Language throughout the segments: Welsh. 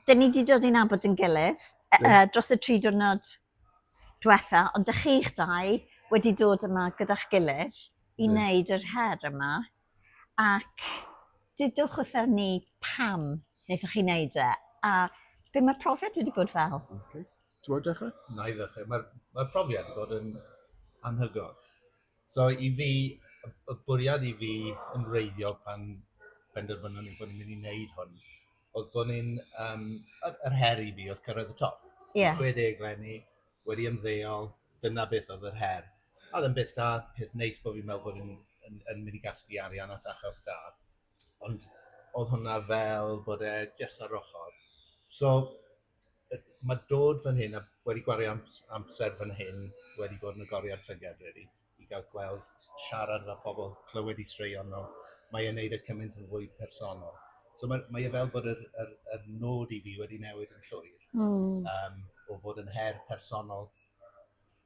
Dyn ni 'di dod i nabod yn gilydd uh, dros y tri diwrnod diwetha, ond dych chi'ch dau wedi dod yma gyda'ch gilydd i wneud yr her yma, ac dudwch wrtho ni pam wnaethoch chi wneud e, a be mae'r profiad wedi bod fel? Okay. Ti'n moyn dechrau? Na i ddechrau. Mae'r mae profiad wedi bod yn anhygoel. So i fi, y bwriad i fi yn wreiddiol pan benderfynon ni bod ni'n mynd i wneud hwn, oedd bod ni'n... Um, yr her i fi oedd cyrraedd y top. Yeah. 60 leni, wedi ymddeol, dyna beth oedd yr her. A oedd yn beth da, peth neis bod fi'n meddwl bod yn, yn, yn mynd i gasglu arian at achos da. Ond oedd hwnna fel bod e jyst ar ochr. So, mae dod fan hyn a wedi gwario amser fan hyn wedi bod yn agoriad llygad, really, i gael gweld, siarad efo pobl, clywed eu straeon nhw. Mae e'n neud e cymaint yn fwy personol. So mae, mae e fel bod yr, yr, yr nod i fi wedi newid yn llwyr. O fod yn her personol,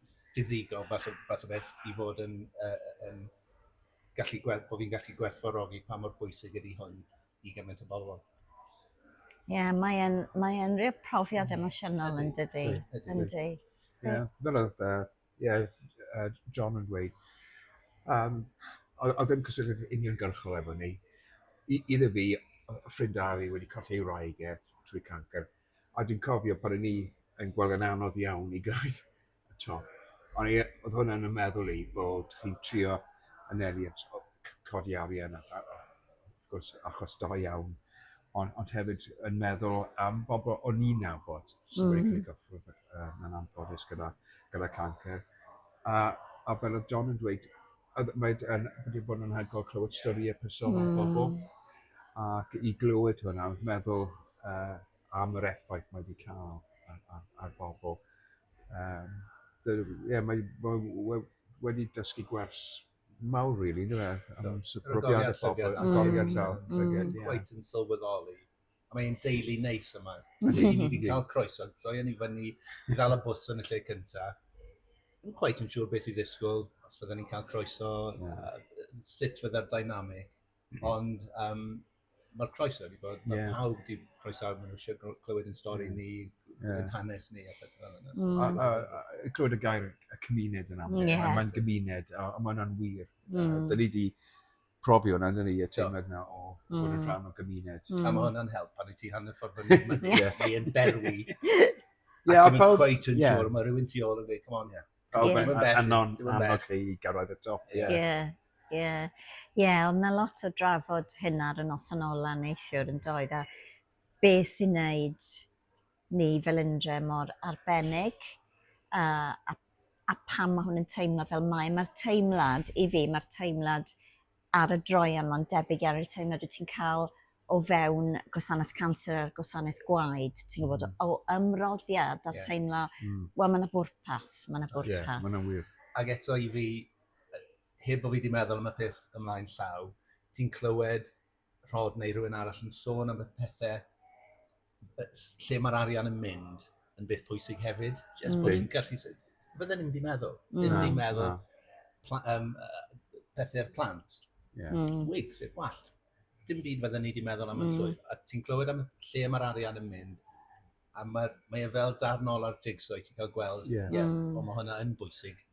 ffisigol, fath o, fath o beth, i fod yn, uh, yn gallu gwerth, bod fi'n gallu gwerthfawrogi pa mor bwysig ydy hwn i gymaint o bobl. Ie, yeah, mae'n mae yn rhyw profiad emosiynol yn dydy. Yndi. Ie, fel oedd yeah, John yn dweud, oedd ddim cysylltiad uniongyrchol efo ni. I, iddo fi, ffrind da fi wedi colli ei wraig e trwy cancr. A dwi'n cofio pan o'n i yn gweld yn anodd iawn i gyrraedd y top. Ond i, oedd hwnna'n y meddwl i bod chi'n trio anelu at codi arian a, a, a, wrth gwrs achos da iawn, ond, ond hefyd yn meddwl am bobl o'n i'n nabod sydd wedi cael eu gyffwrdd uh, yn anffodus gyda, gyda cancer. A, a fel oedd John yn dweud, mae'n wedi bod yn anhygoel clywed storïau personol bobl ac i glywed hwnna, meddwl uh, am yr effaith mae wedi cael ar, ar, ar bobl. Um, yeah, mae, mae wedi dysgu gwers mawr, really, ynddo fe? Am profiadau pobl, agoriad llaw. Quite yn sylweddoli. A mae'n deulu neis yma. Felly, ni wedi cael croeso, droion ni fyny i ddal y bws yn y lle cynta. Ddim quite yn siŵr beth i ddisgwyl, os fydden ni'n cael croeso, yeah. sut fydde'r dynamic. Ond um, mae'r croeso wedi bod, mae yeah. pawb wedi croesawu, maen nhw eisiau clywed yn stori ni, yeah. yn hanes ni a pethau fel yna. So. A, a, a, clywed y gair y cymuned yn amlwg, yeah. mae'n gymuned, a, a mae'n wir. Mm. Uh, Dyn ni wedi profi hwnna, dyn ni, y teimlad yna o mm. bod yn rhan o gymuned. Mm. A mae hwnna'n help pan wyt ti hanner ffordd fyny, mae'n yeah. berwi. Yeah, a ti'n mynd cweit yn siŵr, mae rhywun tu ôl yn dweud, come on, yeah. Pawb yn annon annog chi i gyrraedd y top. Ie. Ie, ie. Ie, oedd 'na lot o drafod hyn ar y noson ola neithiwr yn doedd, a be sy'n neud ni fel Indre mor arbennig, a, a, a pam mae hwn yn teimlo fel mai. Mae'r teimlad i fi, mae'r teimlad ar y droeon ma'n debyg iawn i'r teimlad wyt ti'n cael o fewn gwasanaeth canser a'r gwasanaeth gwaed, ti'n gwybod, o ymroddiad a'r yeah. teimlo, wel, mae yna bwrpas, mae yna bwrpas. Yeah, mae yna'n wir. Ac eto i fi, heb bod fi wedi meddwl am y peth ymlaen llaw, ti'n clywed Rhod neu rhywun arall yn sôn am y pethau lle mae'r arian yn mynd yn beth pwysig hefyd. Just bod ti'n gallu... Fydden ni'n di meddwl. Ddim wedi meddwl pla, um, pethau'r plant. Yeah. Wigs i'r gwallt. Dim byd fydden ni wedi meddwl am yn mm. llwyr. A ti'n clywed am lle mae'r arian yn mynd, a mae, mae e fel darn ola'r jigsaw i ti'n cael gweld, ie, yeah, mm. o, mae hwnna yn bwysig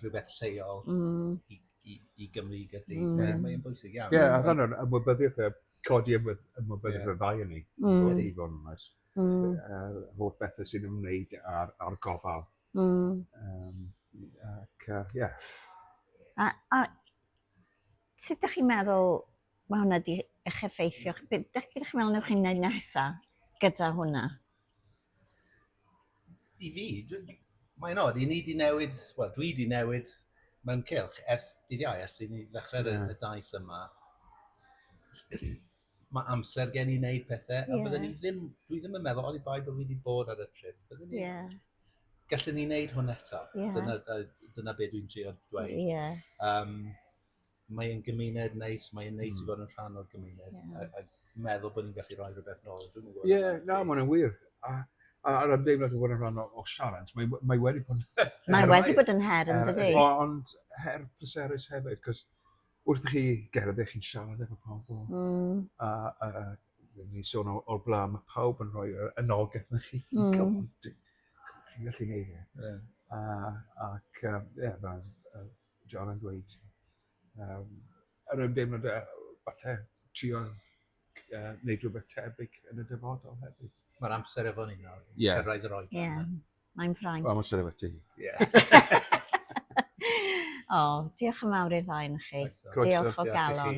rhywbeth lleol mm. i, i, i Gymru, i Gaerdydd. Mm. Mae'n mae bwysig iawn. Ie, yeah, a rhan o'r ymwybyddiaeth, e, codi ymwybyddiaeth yeah. y ddau yn ni, mm. i fod yn onest. Mm. Uh, holl bethau sy'n ymwneud ar, ar gofal. Mm. Um, ac, uh, yeah. A, a sut ydych chi'n meddwl mae hwnna wedi eich effeithio? Be ydych chi'n meddwl newch chi'n gwneud nesaf gyda hwnna? I fi, mae'n od, i ni 'di newid, wel dwi 'di newid mewn cylch ers dydd Iau, ers i ni ddechrau'r yeah. y daith yma. Mae amser gen i wneud pethau, yeah. a fydden ni ddim, dwi ddim yn meddwl, oni bai bod fi wedi bod ar y trip, fydden ni, yeah. gallwn ni wneud hwn eto. Yeah. Dyna, dyna be dwi'n trio dweud. Yeah. Um, mae'n gymuned neis, mae'n neis mm. i fod yn rhan o'r gymuned, yeah. a, a meddwl bod ni'n gallu rhoi rhywbeth nôl. Dwi'n gwybod. Ie, yeah, na, mae'n wir. A, a, a'r ymdeimlad o fod yn rhan o, o siarad, mae, mae wedi bod yn... Mae wedi bod yn her, yn dydy? Ond her pleserus hefyd, cos wrth i chi gerdded, chi'n siarad efo pobl, mm. a, a, a Ni'n sôn o'r blaen, mae pawb yn rhoi yr anogaeth na chi. Come on, chi'n gallu neud e. Ac, ie, yeah, fel John yn dweud, yr ymdeimlad falle trio wneud rhywbeth tebyg yn y dyfodol hefyd. Mae'r amser efo ni nawr, cyrraedd yr oed. Ie, yeah. Mae'n fraint. Wel, amser efo ti. Ie. O, diolch yn fawr i'r ddau yn chi. Diolch o galon.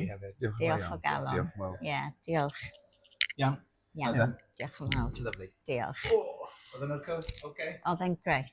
Diolch o galon. Ie, diolch. Iawn. Iawn. Diolch yn fawr. Lovely. Diolch. Oedd yn oce? Oedd e'n grêt.